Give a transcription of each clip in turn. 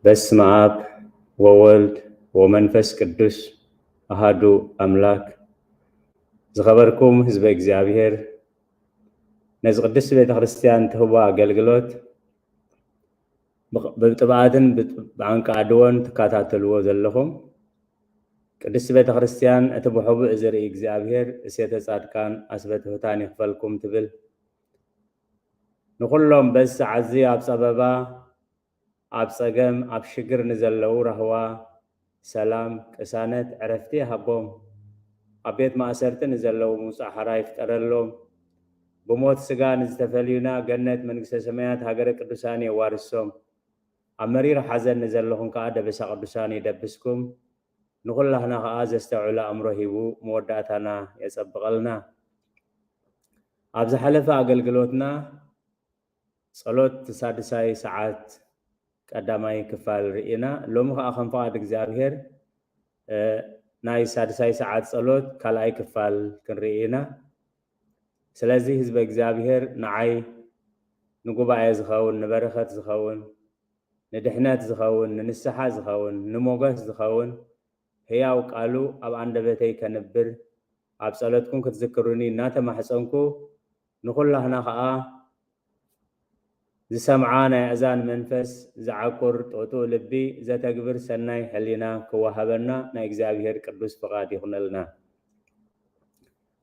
በስመ አብ ወወልድ ወመንፈስ ቅዱስ አሃዱ አምላክ። ዝኸበርኩም ህዝበ እግዚኣብሔር፣ ነዚ ቅድስት ቤተ ክርስቲያን ትህቦ ኣገልግሎት ብቕ-፣ ብጥብኣትን ብጥ-፣ ብዓንቃ ኣድዎን ትከታተልዎ ዘለኹም፣ ቅድስት ቤተ ክርስቲያን እቲ ብሕቡእ ዝርኢ እግዚኣብሔር እሴተ ጻድቃን ኣስበ ትሑታን ይኽፈልኩም ትብል። ንኹሎም በዚ ሰዓት እዚ ኣብ ጸበባ፣ ኣብ ጸገም፣ ኣብ ሽግር ንዘለዉ ራህዋ፣ ሰላም፣ ቅሳነት፣ ዕረፍቲ ይሃቦም። ኣብ ቤት ማእሰርቲ ንዘለዉ ምውጻእ ሓራ ይፍጠረሎም። ብሞት ስጋ ንዝተፈልዩና ገነት መንግስተ ሰማያት ሃገረ ቅዱሳን የዋርሶም። ኣብ መሪር ሓዘን ንዘለኹም ከኣ ደበሳ ቅዱሳን ይደብስኩም። ንኹላህና ከኣ ዘስተውዕል ኣእምሮ ሂቡ መወዳእታና የጸብቐልና። ኣብ ዝሓለፈ ኣገልግሎትና ጸሎት ሳድሳይ ሰዓት ቀዳማይ ክፋል ርኢና። ሎሚ ከኣ ከም ፍቓድ እግዚኣብሔር፣ እ፣ ናይ ሳድሳይ ሰዓት ጸሎት ካልኣይ ክፋል ክንርኢ ኢና። ስለዚ ህዝበ እግዚኣብሔር ንዓይ ንጉባኤ ዝኸውን፣ ንበረኸት ዝኸውን፣ ንድሕነት ዝኸውን፣ ንንስሓ ዝኸውን፣ ንሞገስ ዝኸውን ህያው ቃሉ ኣብ ኣንደበተይ ከንብር ኣብ ጸሎትኩም ክትዝክሩኒ እናተማሕጸንኩ፣ ንኹላህና ኸኣ ዝሰምዓ ናይ ኣእዛን መንፈስ ዝዓቁር ጥጡእ ልቢ ዘተግብር ሰናይ ሕሊና ክወሃበና ናይ እግዚኣብሔር ቅዱስ ፍቓድ ይኹነልና።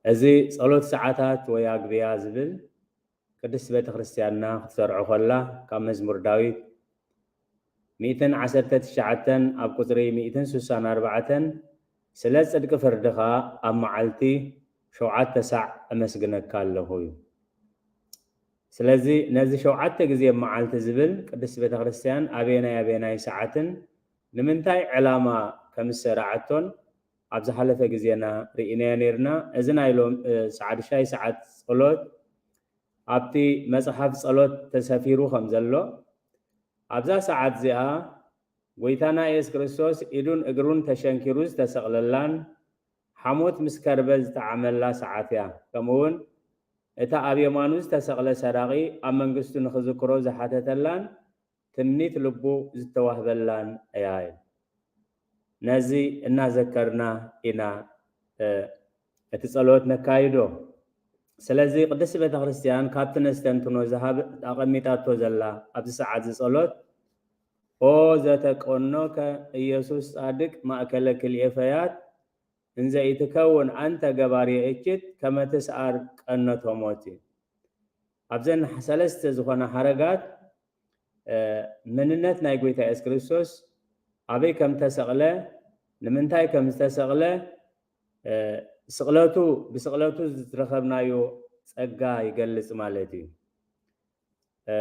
እዚ ጸሎት ሰዓታት ወይ ኣግብያ ዝብል ቅድስት ቤተ ክርስቲያንና ክትሰርዖ ከላ ካብ መዝሙር ዳዊት ሚእትን ዓሰርተ ትሽዓተን ኣብ ቁጽሪ ሚእትን ስሳን ኣርባዕተን ስለ ጽድቂ ፍርድኻ ኣብ መዓልቲ ሸውዓተ ሳዕ እመስግነካ ኣለኹ እዩ። ስለዚ ነዚ ሸውዓተ ግዜ መዓልቲ ዝብል ቅድስት ቤተ ክርስቲያን ኣበየናይ ኣበየናይ ሰዓትን ንምንታይ ዕላማ ከም ዝሰራዐቶን ኣብ ዝሓለፈ ግዜና ርኢናዮ ነይርና። እዚ ናይ ሎም-፣ እ፣ ሰዓት ሻይ ሰዓት ጸሎት ኣብቲ መጽሓፍ ጸሎት ተሰፊሩ ከም ዘሎ፣ ኣብዛ ሰዓት እዚኣ ጎይታና የሱስ ክርስቶስ ኢዱን እግሩን ተሸንኪሩ ዝተሰቕለላን ሓሞት ምስ ከርበ ዝጠዓመላ ሰዓት እያ። ከምኡ እውን እታ ኣብ የማኑ ዝተሰቕለ ሰራቒ ኣብ መንግስቱ ንኽዝክሮ ዝሓተተላን ትምኒት ልቡ ዝተዋህበላን እያ። ነዚ እናዘከርና ኢና፣ እ፣ እቲ ጸሎት ነካይዶ። ስለዚ ቅድስቲ ቤተ ክርስቲያን ካብቲ ነስተንትኖ ዝሃብ ኣቐሚጣቶ ዘላ ኣብዚ ሰዓት እዚ ጸሎት፣ "ኦ ዘተቀኖከ ኢየሱስ ጻድቅ ማእከለ ክልኤ ፈያት፣ እንዘ ኢትከውን ኣንተ ገባርየ እኪት ከመ ትስኣር ቀኖተ ሞት" እዩ። ኣብዘን ሰለስተ ዝኾና ሓረጋት፣ እ፣ መንነት ናይ ጎይታ የሱስ ክርስቶስ ኣበይ ከም ተሰቕለ፣ ንምንታይ ከም ዝተሰቕለ፣ እ፣ ስቕለቱ፣ ብስቕለቱ ዝረኸብናዮ ጸጋ ይገልጽ ማለት እዩ። እ፣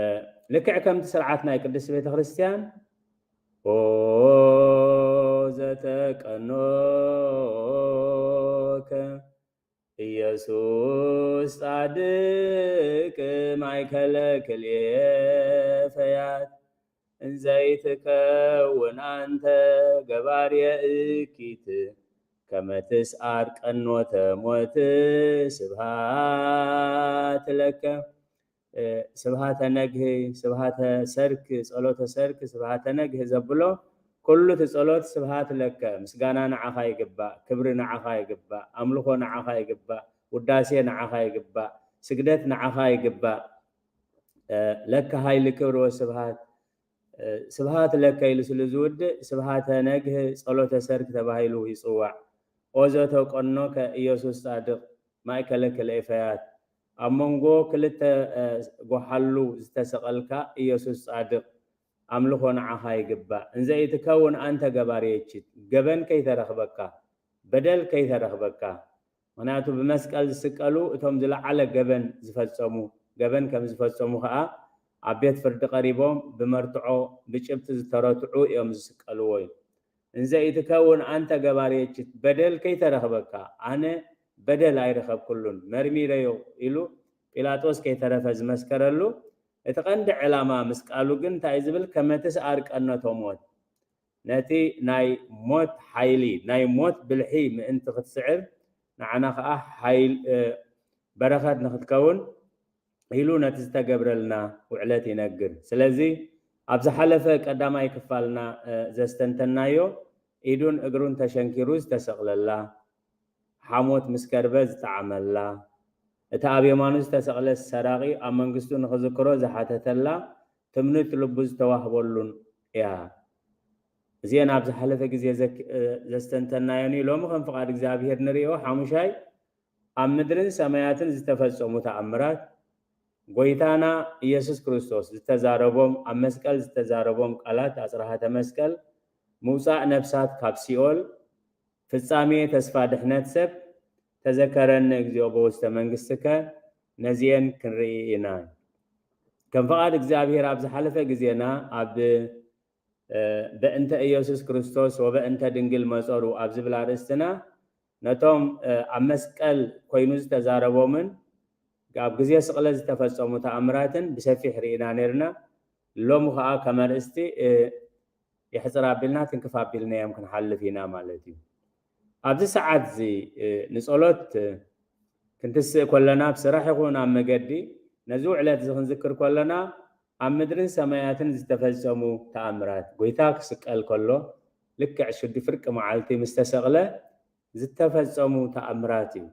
ልክዕ ከምቲ ስርዓት ናይ ቅድስት ቤተ ክርስቲያን፣ "ኦ ዘተቀኖከ ኢየሱስ ጻድቅ ማእከለ ክልኤ ፈያት፣ እንዘይትከውን ኣንተ ገባርየ እኪት፣ ከመ ትስኣር ቀኖተ ሞት ስብሃት ለከ።" እ፣ ስብሃተ ነግህ፣ ስብሃተ ሰርክ፣ ጸሎተ ሰርክ፣ ስብሃተ ነግህ ዘብሎ ኩሉ እቲ ጸሎት ስብሃት ለከ፣ ምስጋና ንዓኻ ይግባእ፣ ክብሪ ንዓኻ ይግባእ፣ ኣምልኾ ንዓኻ ይግባእ፣ ውዳሴ ንዓኻ ይግባእ፣ ስግደት ንዓኻ ይግባእ። እ፣ ለከ ሃይሊ ክብሪ ወስብሃት፣ እ፣ ስብሃት ለከ ኢሉ ስሉ ዝውድእ ስብሃተ ነግህ ጸሎተ ሰርክ ተባሂሉ ይጽዋዕ። ኦ ዘተቀኖከ ኢየሱስ ጻድቅ ማእከለ ክልኤ ፈያት፣ ኣብ መንጎ ክልተ፣ እ፣ ጎሓሉ ዝተሰቐልካ ኢየሱስ ጻድቕ፣ ኣምልኾ ንዓኻ ይግባእ። እንዘ ኢትከውን ኣንተ ገባርየ እኪት፣ ገበን ከይተረኽበካ፣ በደል ከይተረኽበካ። ምኽንያቱ ብመስቀል ዝስቀሉ እቶም ዝለዓለ ገበን ዝፈጸሙ፣ ገበን ከም ዝፈጸሙ ኸኣ ኣብ ቤት ፍርዲ ቀሪቦም ብመርትዖ፣ ብጭብጢ ዝተረትዑ እዮም ዝስቀልዎ እዩ። እንዘ ኢትከውን ኣንተ ገባርየ እኪት፣ በደል ከይተረኽበካ፣ ኣነ በደል ኣይረኸብኩሉን፣ መርሚረዮ ኢሉ ጲላጦስ ከይተረፈ ዝመስከረሉ እቲ ቀንዲ ዕላማ ምስቃሉ ግን እንታይ እዩ ዝብል? ከመ ትስኣር ቀኖተ ሞት፣ ነቲ ናይ ሞት ሓይሊ፣ ናይ ሞት ብልሒ ምእንቲ ክትስዕር፣ ንዓና ኸኣ ሓይል-፣ እ፣ በረኸት ንኽትከውን ኢሉ ነቲ ዝተገብረልና ውዕለት ይነግር። ስለዚ ኣብ ዝሓለፈ ቀዳማይ ክፋልና ዘስተንተናዮ ኢዱን እግሩን ተሸንኪሩ ዝተሰቕለላ፣ ሓሞት ምስ ከርበ ዝጠዓመላ፣ እቲ ኣብ የማኑ ዝተሰቕለ ሰራቒ ኣብ መንግስቱ ንኽዝክሮ ዝሓተተላ፣ ትምኒት ልቡ ዝተዋህበሉን እያ። እዚአን ኣብ ዝሓለፈ ግዜ ዘስተንተናዮን እዩ። ሎሚ ከም ፍቓድ እግዚኣብሔር ንሪኦ። ሓሙሻይ፣ ኣብ ምድርን ሰማያትን ዝተፈጸሙ ተኣምራት፣ ጎይታና ኢየሱስ ክርስቶስ ዝተዛረቦም፣ ኣብ መስቀል ዝተዛረቦም ቃላት ኣጽርሃተ መስቀል፣ ምውጻእ ነፍሳት ካብ ሲኦል፣ ፍጻሜ ተስፋ ድሕነት ሰብ፣ ተዘከረኒ እግዚኦ በውስተ መንግስትከ፣ ነዚኤን ክንርኢ ኢና። ከም ፍቓድ እግዚኣብሔር ኣብ ዝሓለፈ ግዜና ኣብ በእንተ ኢየሱስ ክርስቶስ ወበእንተ ድንግል መጸሩ ኣብ ዝብል ኣርእስትና ነቶም ኣብ መስቀል ኮይኑ ዝተዛረቦምን ኣብ ግዜ ስቕለት ዝተፈጸሙ ተኣምራትን ብሰፊሕ ርኢና ነርና። ሎሚ ከኣ ከም ኣርእስቲ የሕጽር ኣቢልና ትንክፍ ኣቢልናዮም ክንሓልፍ ኢና ማለት እዩ። ኣብዚ ሰዓት እዚ ንጸሎት ክንትስእ ከለና ብስራሕ ይኹን ኣብ መገዲ ነዚ ውዕለት እዚ ክንዝክር ከለና ኣብ ምድርን ሰማያትን ዝተፈጸሙ ተኣምራት፣ ጎይታ ክስቀል ከሎ ልክዕ ሽዱ ፍርቂ መዓልቲ ምስ ተሰቕለ ዝተፈጸሙ ተኣምራት እዩ።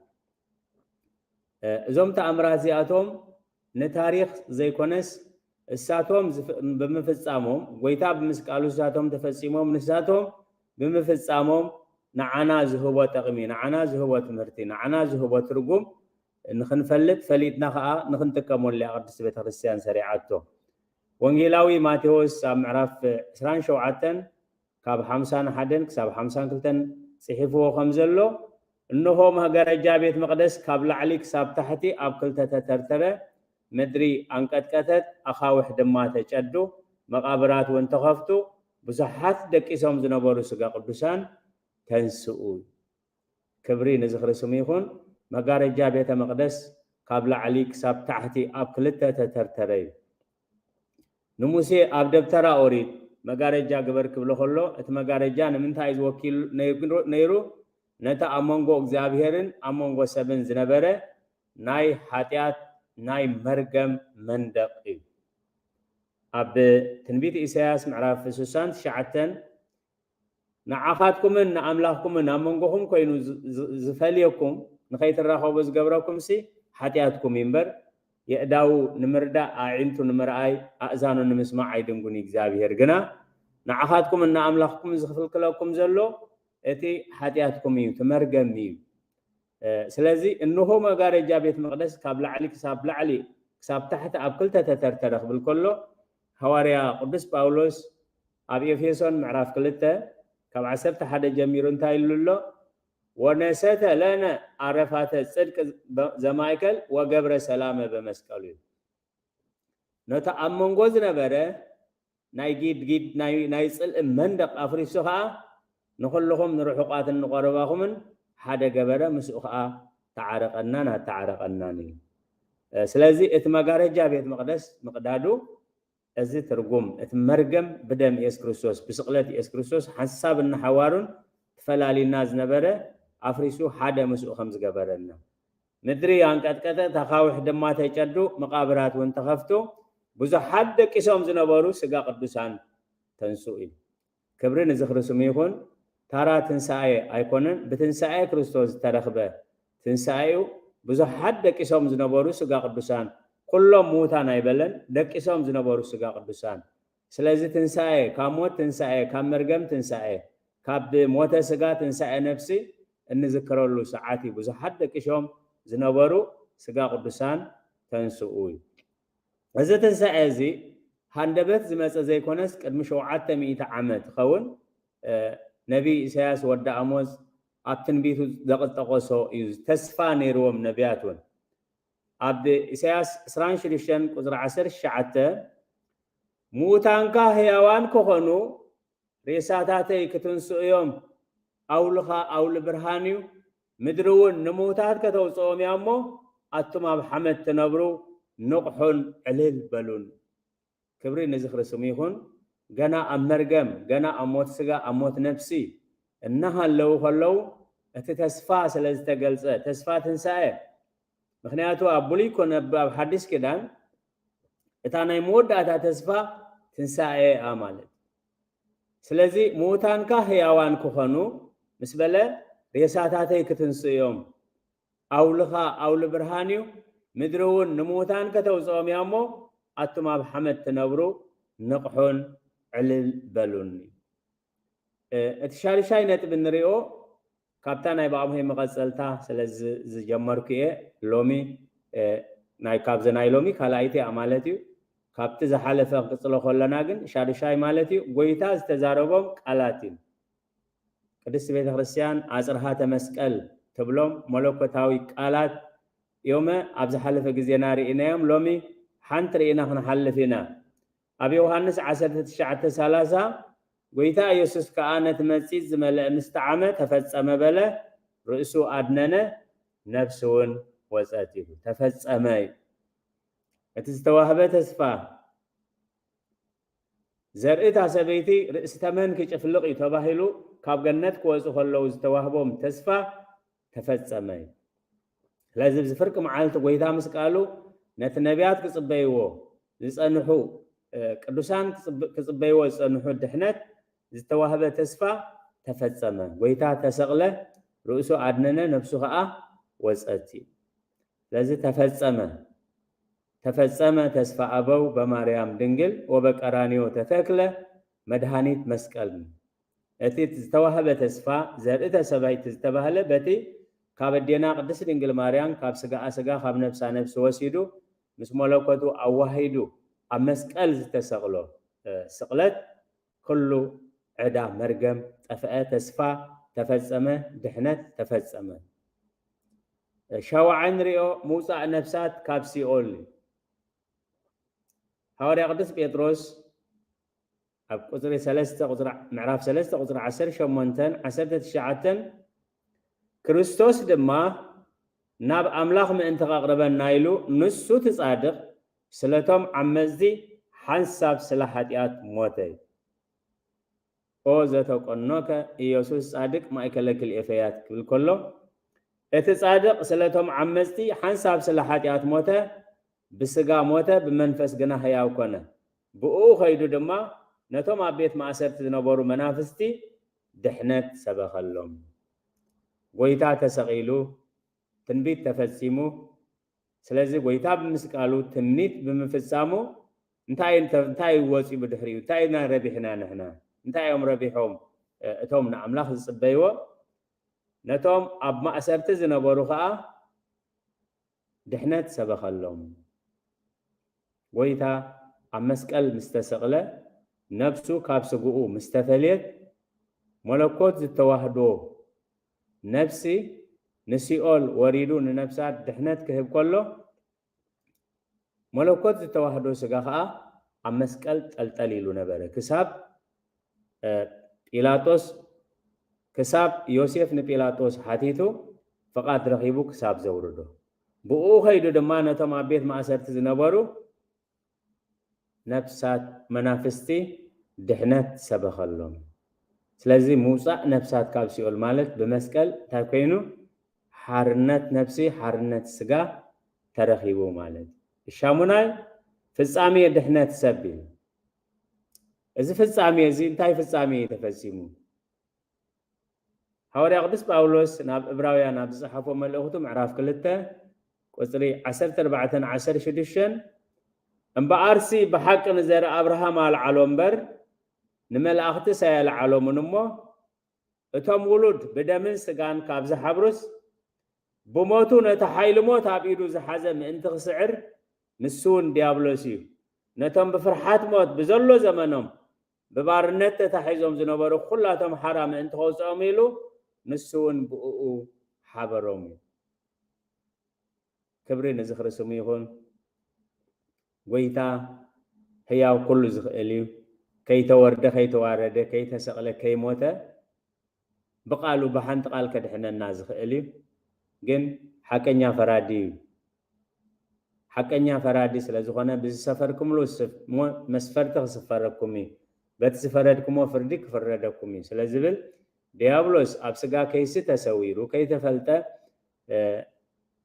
እዞም ተኣምራት እዚኣቶም ንታሪኽ ዘይኮነስ እሳቶም ብምፍጻሞም፣ ጎይታ ብምስቃሉ እሳቶም ተፈጺሞም፣ ንሳቶም ብምፍጻሞም ንዓና ዝህቦ ጠቕሚ፣ ንዓና ዝህቦ ትምህርቲ፣ ንዓና ዝህቦ ትርጉም ንኽንፈልጥ፣ ፈሊጥና ኸኣ ንኽንጥቀመሉ እያ ቅድስቲ ቤተክርስትያን ሰሪዓቶ። ወንጌላዊ ማቴዎስ ኣብ ምዕራፍ ዕስራን ሸውዓተን ካብ ሓምሳን ሓደን ክሳብ ሓምሳን ክልተን ጽሒፍዎ ከም ዘሎ፣ እንሆ መጋረጃ ቤት መቕደስ ካብ ላዕሊ ክሳብ ታሕቲ ኣብ ክልተ ተተርተረ፣ ምድሪ ኣንቀጥቀተት፣ ኣኻውሕ ድማ ተጨዱ፣ መቓብራት እውን ተኸፍቱ፣ ብዙሓት ደቂሶም ዝነበሩ ስጋ ቅዱሳን ተንስኡ። ክብሪ ንዝኽሪ ስሙ ይኹን። መጋረጃ ቤተ መቕደስ ካብ ላዕሊ ክሳብ ታሕቲ ኣብ ክልተ ተተርተረ እዩ። ንሙሴ ኣብ ደብተራ ኦሪት መጋረጃ ግበር ክብሎ ከሎ እቲ መጋረጃ ንምንታይ እዩ ዝወኪል ነይሩ? ነቲ ኣብ መንጎ እግዚኣብሔርን ኣብ መንጎ ሰብን ዝነበረ ናይ ሓጢኣት ናይ መርገም መንደቕ እዩ። ኣብ ትንቢት ኢሳያስ ምዕራፍ ስሳን ትሽዓተን ንዓኻትኩምን ንኣምላኽኩምን ኣብ መንጎኹም ኮይኑ ዝፈልየኩም ንኸይትራኸቡ ዝገብረኩምሲ ሓጢኣትኩም እዩ እምበር የእዳዉ ንምርዳእ ኣዒንቱ ንምርኣይ ኣእዛኑ ንምስማዕ ኣይድንጉን እዩ እግዚኣብሄር ግና ንዓኻትኩምን ንኣምላኽኩምን ዝኽልክለኩም ዘሎ እቲ ሓጢኣትኩም እዩ እቲ መርገም እዩ ስለዚ እንሆ መጋረጃ ቤት መቅደስ ካብ ላዕሊ ክሳብ ላዕሊ ክሳብ ታሕቲ ኣብ ክልተ ተተርተረ ክብል ከሎ ሃዋርያ ቅዱስ ጳውሎስ ኣብ ኤፌሶን ምዕራፍ ክልተ ካብ ዓሰርተ ሓደ ጀሚሩ እንታይ ኢሉ ኣሎ? ወነሰተ ለነ ኣረፋተ ጽድቅ ዘማእከል ወገብረ ሰላመ በመስቀሉ እዩ። ነቲ ኣብ መንጎ ዝነበረ ናይ ጊድ ጊድ ናይ ጽልኢ መንደቕ ኣፍሪሱ ኸዓ ንኹልኹም ንርሑቓትን ንቐረባኹምን ሓደ ገበረ፣ ምስኡ ኸዓ ተዓረቐናን ኣተዓረቐናን እዩ። ስለዚ እቲ መጋረጃ ቤት መቕደስ ምቕዳዱ እዚ ትርጉም እቲ መርገም ብደም ኢየሱስ ክርስቶስ ብስቕለት ኢየሱስ ክርስቶስ ሓንሳብ እናሓዋሩን ትፈላሊና ዝነበረ ኣፍሪሱ ሓደ ምስኡ ከም ዝገበረና ምድሪ ኣንቀጥቀጠት ኣኻውሕ ድማ ተጨዱ መቓብራት እውን ተኸፍቱ ብዙሓት ደቂሶም ዝነበሩ ስጋ ቅዱሳን ተንስኡ እዩ ክብሪ ንዝኽሪ ስሙ ይኹን ታራ ትንሳኤ ኣይኮነን ብትንሳኤ ክርስቶስ ዝተረኽበ ትንሳኤኡ ብዙሓት ደቂሶም ዝነበሩ ስጋ ቅዱሳን ኩሎም ምዉታን ኣይበለን ደቂሶም ዝነበሩ ስጋ ቅዱሳን ስለዚ ትንሳኤ ካብ ሞት ትንሳኤ ካብ መርገም ትንሳኤ ካብ ሞተ ስጋ ትንሳኤ ነፍሲ እንዝክረሉ ሰዓት እዩ ብዙሓት ደቂሶም ዝነበሩ ስጋ ቅዱሳን ተንስኡ እዩ እዚ ትንሳኤ እዚ ሃንደበት ዝመፀ ዘይኮነስ ቅድሚ ሸውዓተ ሚእቲ ዓመት ኸውን ነቢይ ኢሳያስ ወዲ ኣሞዝ ኣብ ትንቢቱ ዘጠቀሶ እዩ ተስፋ ነይርዎም ነቢያት እውን ኣብ ኢሳያስ ዕስራን ሽዱሽተን ቁፅሪ ዓሰርተ ትሽዓተ ምዉታንካ ህያዋን ክኾኑ ሬሳታተይ ክትንስኡ እዮም ኣውልኻ ኣውሊ ብርሃን እዩ ምድሪ እውን ንምዉታት ከተውፅኦም እያ እሞ ኣቱም ኣብ ሓመድ ትነብሩ ንቕሑን ዕልል በሉን ክብሪ ንዝኽሪ ስሙ ይኹን ገና ኣብ መርገም ገና ኣብ ሞት ስጋ ኣብ ሞት ነፍሲ እናሃለዉ ከለዉ እቲ ተስፋ ስለ ዝተገልፀ ተስፋ ትንሳኤ ምክንያቱ ኣብ ብሉይ ኮነ ኣብ ሓዲስ ኪዳን እታ ናይ መወዳእታ ተስፋ ትንሳኤ እያ ማለት። ስለዚ ምዉታንካ ህያዋን ክኾኑ ምስ በለ ሬሳታተይ ክትንስኡ እዮም። ኣውልኻ ኣውሊ ብርሃን እዩ፣ ምድሪ እውን ንምዉታን ከተውፅኦም እያ እሞ ኣቱም ኣብ ሓመድ ትነብሩ ንቕሑን ዕልል በሉኒ። እቲ ሻድሻይ ነጥቢ ንሪኦ ካብታ ናይ ብኣምሆይ መቐፀልታ ስለ ዝጀመርኩ እየ። ሎሚ ናይ ካብዚ ናይ ሎሚ ካልኣይቲ እያ ማለት እዩ። ካብቲ ዝሓለፈ ክንቅፅሎ ከለና ግን ሻድሻይ ማለት እዩ ጎይታ ዝተዛረቦም ቃላት እዩ። ቅድስቲ ቤተ ክርስቲያን ኣፅርሃተ መስቀል ትብሎም መለኮታዊ ቃላት እዮመ ኣብ ዝሓለፈ ግዜና ርኢናዮም። ሎሚ ሓንቲ ርኢና ክንሓልፍ ኢና። ኣብ ዮሃንስ ዓሰርተ ትሽዓተ ሰላሳ ጎይታ ኢየሱስ ከኣ ነቲ መጺጽ ዝመልአ ምስ ጠዓመ ተፈጸመ በለ፣ ርእሱ ኣድነነ፣ ነፍሱ እውን ወጸት ኢሉ። ተፈጸመ እዩ። እቲ ዝተዋህበ ተስፋ ዘርእታ ሰበይቲ ርእሲ ተመን ክጭፍልቕ እዩ ተባሂሉ ካብ ገነት ክወጹ ከለዉ ዝተዋህቦም ተስፋ ተፈጸመ እዩ። ስለዚ ኣብዚ ፍርቂ መዓልቲ ጎይታ ምስ ቃሉ ነቲ ነቢያት ክጽበይዎ ዝጸንሑ ቅዱሳን ክጽበይዎ ዝጸንሑ ድሕነት ዝተዋህበ ተስፋ ተፈጸመ። ጎይታ ተሰቕለ፣ ርእሱ ኣድነነ፣ ነፍሱ ኸኣ ወጸት እዩ። ስለዚ ተፈጸመ። ተፈጸመ ተስፋ ኣበው በማርያም ድንግል ወበቀራንዮ ተተክለ መድኃኒት መስቀል። እቲ ዝተዋህበ ተስፋ ዘርእተ ሰባይት ዝተባህለ በቲ ካብ ኣዴና ቅድስት ድንግል ማርያም ካብ ስጋኣ ስጋ ካብ ነፍሳ ነፍሲ ወሲዱ ምስ መለኮቱ ኣዋሂዱ ኣብ መስቀል ዝተሰቕሎ ስቕለት ኩሉ ዕዳ መርገም ጠፍአ፣ ተስፋ ተፈጸመ፣ ድሕነት ተፈጸመ። ሻውዓይ ንሪኦ ምውጻእ ነፍሳት ካብ ሲኦል እዩ። ሃዋርያ ቅዱስ ጴጥሮስ ኣብ ቁጽሪ ሰለስተ ቁጽሪ ምዕራፍ ሰለስተ ቁጽሪ ዓሰርተ ሸሞንተን ዓሰርተ ትሽዓተን ክርስቶስ ድማ ናብ ኣምላኽ ምእንቲ ከቕርበና ኢሉ ንሱ እቲ ጻድቕ ስለቶም ዓመጽቲ ሓንሳብ ስለ ሓጢኣት ሞተ። ኦ ዘተቆኖከ ኢየሱስ ጻድቅ ማእከለ ክልኤ ፈያት ክብል ከሎ እቲ ጻድቅ ስለቶም ዓመጽቲ ሓንሳብ ስለ ሓጢኣት ሞተ፣ ብስጋ ሞተ፣ ብመንፈስ ግና ህያው ኮነ። ብኡ ኸይዱ ድማ ነቶም ኣብ ቤት ማእሰርቲ ዝነበሩ መናፍስቲ ድሕነት ሰበኸሎም። ጎይታ ተሰቒሉ፣ ትንቢት ተፈጺሙ። ስለዚ ጎይታ ብምስቃሉ፣ ትምኒት ብምፍጻሙ እንታይ እንታይ ወጺኡ ብድሕሪኡ? እንታይ ኢና ረቢሕና ንሕና? እንታይ እዮም ረቢሖም እቶም ንኣምላኽ ዝጽበይዎ? ነቶም ኣብ ማእሰርቲ ዝነበሩ ኸኣ ድሕነት ሰበኸሎም። ጎይታ ኣብ መስቀል ምስ ተሰቕለ፣ ነብሱ ካብ ስግኡ ምስ ተፈልየት፣ መለኮት ዝተዋህዶ ነብሲ ንሲኦል ወሪዱ ንነብሳት ድሕነት ክህብ ከሎ፣ መለኮት ዝተዋህዶ ስጋ ኸኣ ኣብ መስቀል ጠልጠል ኢሉ ነበረ። ክሳብ እ፣ ጲላጦስ፣ ክሳብ ዮሴፍ ንጲላጦስ ሓቲቱ ፍቓድ ረኺቡ ክሳብ ዘውርዶ። ብኡ ኸይዱ ድማ ነቶም ኣብ ቤት ማእሰርቲ ዝነበሩ ነፍሳት መናፍስቲ ድሕነት ሰበኸሎም። ስለዚ ምውጻእ ነፍሳት ካብ ሲኦል ማለት ብመስቀል እንታይ ኮይኑ? ሓርነት ነፍሲ፣ ሓርነት ስጋ ተረኺቡ ማለት። ሻሙናይ ፍጻሜ ድሕነት ሰብ እዩ። እዚ ፍጻሜ እዚ እንታይ ፍጻሜ እዩ ተፈጺሙ? ሃዋርያ ቅዱስ ጳውሎስ ናብ እብራውያን ኣብ ዝጸሓፎ መልእኽቱ ምዕራፍ ክልተ ቁጽሪ ዓሰርተ ኣርባዕተን ዓሰርተ ሽዱሽተን፣ እምበኣርሲ ብሓቂ ንዘርኢ ኣብርሃም ኣልዓሎ እምበር ንመላእኽትስ ኣየልዓሎምን እሞ፣ እቶም ውሉድ ብደምን ስጋን ካብ ዝሓብሩስ፣ ብሞቱ ነቲ ሓይሊ ሞት ኣብ ኢዱ ዝሓዘ ምእንቲ ክስዕር፣ ንሱ እውን ዲያብሎስ እዩ። ነቶም ብፍርሓት ሞት ብዘሎ ዘመኖም ብባርነት ተታሒዞም ዝነበሩ ኩላቶም ሓራ ምእንቲ ከውፅኦም ኢሉ፣ ንሱ እውን ብእኡ ሓበሮም እዩ። ክብሪ ንዝኽሪ ስሙ ይኹን። ጎይታ ህያው ኩሉ ዝኽእል እዩ። ከይተወርደ፣ ከይተዋረደ፣ ከይተሰቕለ፣ ከይሞተ ብቃሉ ብሓንቲ ቃል ከድሕነና ዝኽእል እዩ። ግን ሓቀኛ ፈራዲ እዩ። ሓቀኛ ፈራዲ ስለ ዝኾነ ብዝሰፈርኩምሉ ስፍ-፣ ሞ-፣ መስፈርቲ ክስፈረኩም እዩ። በቲ ዝፈረድኩሞ ፍርዲ ክፍረደኩም እዩ ስለ ዝብል ዲያብሎስ ኣብ ስጋ ከይሲ ተሰዊሩ ከይተፈልጠ፣ እ፣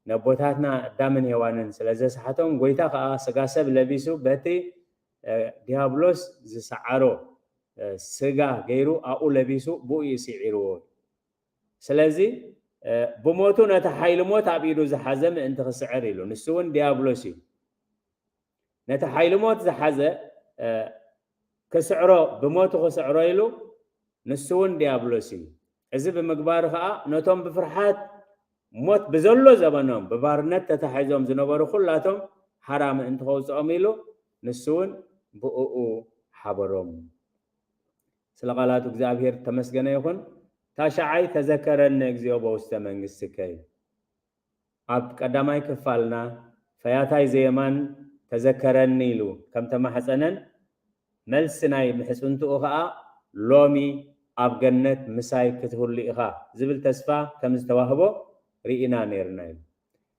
ነቦታትና ኣዳምን ሔዋንን ስለ ዘስሓቶም፣ ጎይታ ከኣ ስጋ ሰብ ለቢሱ በቲ እ፣ ዲያብሎስ ዝሰዓሮ፣ እ፣ ስጋ ገይሩ ኣብኡ ለቢሱ ብኡ እዩ ስዒርዎ። ስለዚ፣ እ፣ ብሞቱ ነቲ ሓይሊ ሞት ኣብ ኢዱ ዝሓዘ ምእንቲ ክስዕር ኢሉ፣ ንሱ እውን ዲያብሎስ እዩ። ነቲ ሓይሊ ሞት ዝሓዘ፣ እ፣ ክስዕሮ፣ ብሞቱ ክስዕሮ ኢሉ፣ ንሱ እውን ዲያብሎስ እዩ። እዚ ብምግባሩ ኸዓ ነቶም ብፍርሓት ሞት ብዘሎ ዘበኖም ብባርነት ተታሒዞም ዝነበሩ ኩላቶም ሓራ ምእንቲ ከውፅኦም ኢሉ፣ ንሱ እውን ብእኡ ሓበሮም። ስለ ቃላቱ እግዚኣብሔር ተመስገነ ይኹን። ታሽዓይ፣ ተዘከረኒ እግዚኦ በውስተ መንግስትከ እዩ። ኣብ ቀዳማይ ክፋልና ፈያታይ ዘየማን ተዘከረኒ ኢሉ ከም ተማሕፀነን፣ መልሲ ናይ ምሕፅንትኡ ኸዓ ሎሚ ኣብ ገነት ምሳይ ክትህሉ ኢኻ ዝብል ተስፋ ከም ዝተዋህቦ ርኢና ነይርና እዩ።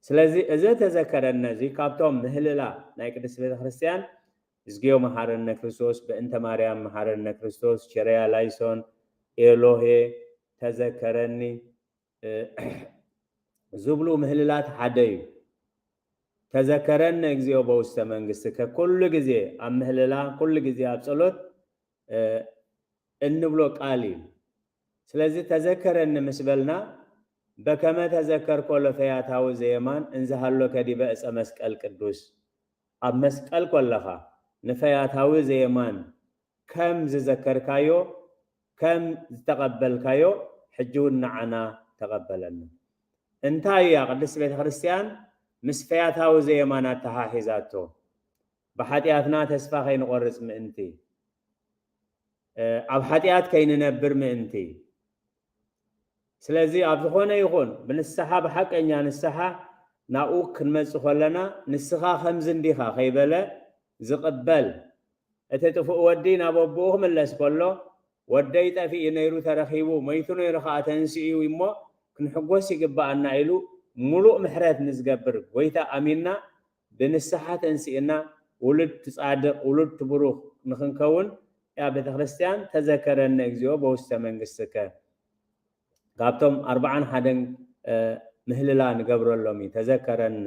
ስለዚ እዚ ተዘከረኒ እዚ ካብቶም ምህልላ ናይ ቅድስት ቤተ ክርስቲያን፣ እዝግዮ መሓረነ ክርስቶስ፣ በእንተ ማርያም መሓረነ ክርስቶስ፣ ቸረያ ላይሶን፣ ኤሎሄ ተዘከረኒ፣ እ፣ ዝብሉ ምህልላት ሓደ እዩ። ተዘከረኒ እግዚኦ በውስተ መንግስትከ፣ ኩሉ ግዜ ኣብ ምህልላ፣ ኩሉ ግዜ ኣብ ጸሎት፣ እ፣ እንብሎ ቃል እዩ። ስለዚ ተዘከረኒ ምስ በልና፣ በከመ ተዘከርኮ ለፈያታዊ ዘየማን እንዘሃሎ ከዲበ እፀ መስቀል ቅዱስ፣ ኣብ መስቀል ኮለኻ ንፈያታዊ ዘየማን ከም ዝዘከርካዮ፣ ከም ዝተቐበልካዮ፣ ሕጂ እውን ንዓና ተቐበለና። እንታይ እያ ቅድስት ቤተ ክርስቲያን ምስ ፈያታዊ ዘየማን ኣተሓሒዛቶ? ብሓጢኣትና ተስፋ ከይንቆርጽ ምእንቲ፣ እ፣ ኣብ ሓጢኣት ከይንነብር ምእንቲ። ስለዚ ኣብ ዝኾነ ይኹን ብንስሓ፣ ብሓቀኛ ንስሓ ናብኡ ክንመጽእ ከለና፣ ንስኻ ከምዚ እንዲኻ ከይበለ ዝቕበል፣ እቲ ጥፉእ ወዲ ናብ ኣቦኡ ክምለስ ከሎ፣ "ወደይ ጠፊኡ ነይሩ ተረኺቡ፣ ሞይቱ ነይሩ ኸዓ ተንሲኡ እዩ እሞ ክንሕጎስ ይግብኣና" ኢሉ፣ ሙሉእ ምሕረት ንዝገብር ጎይታ ኣሚንና፣ ብንስሓ ተንሲእና፣ ውሉድ ጻድቕ፣ ውሉድ ብሩኽ ንኽንከውን፣ ያ ቤተ ክርስቲያን፣ "ተዘከረኒ እግዚኦ በውስተ መንግስትከ" ካብቶም ኣርብዓን ሓደን፣ እ፣ ምህልላ ንገብረሎም እዩ። "ተዘከረኒ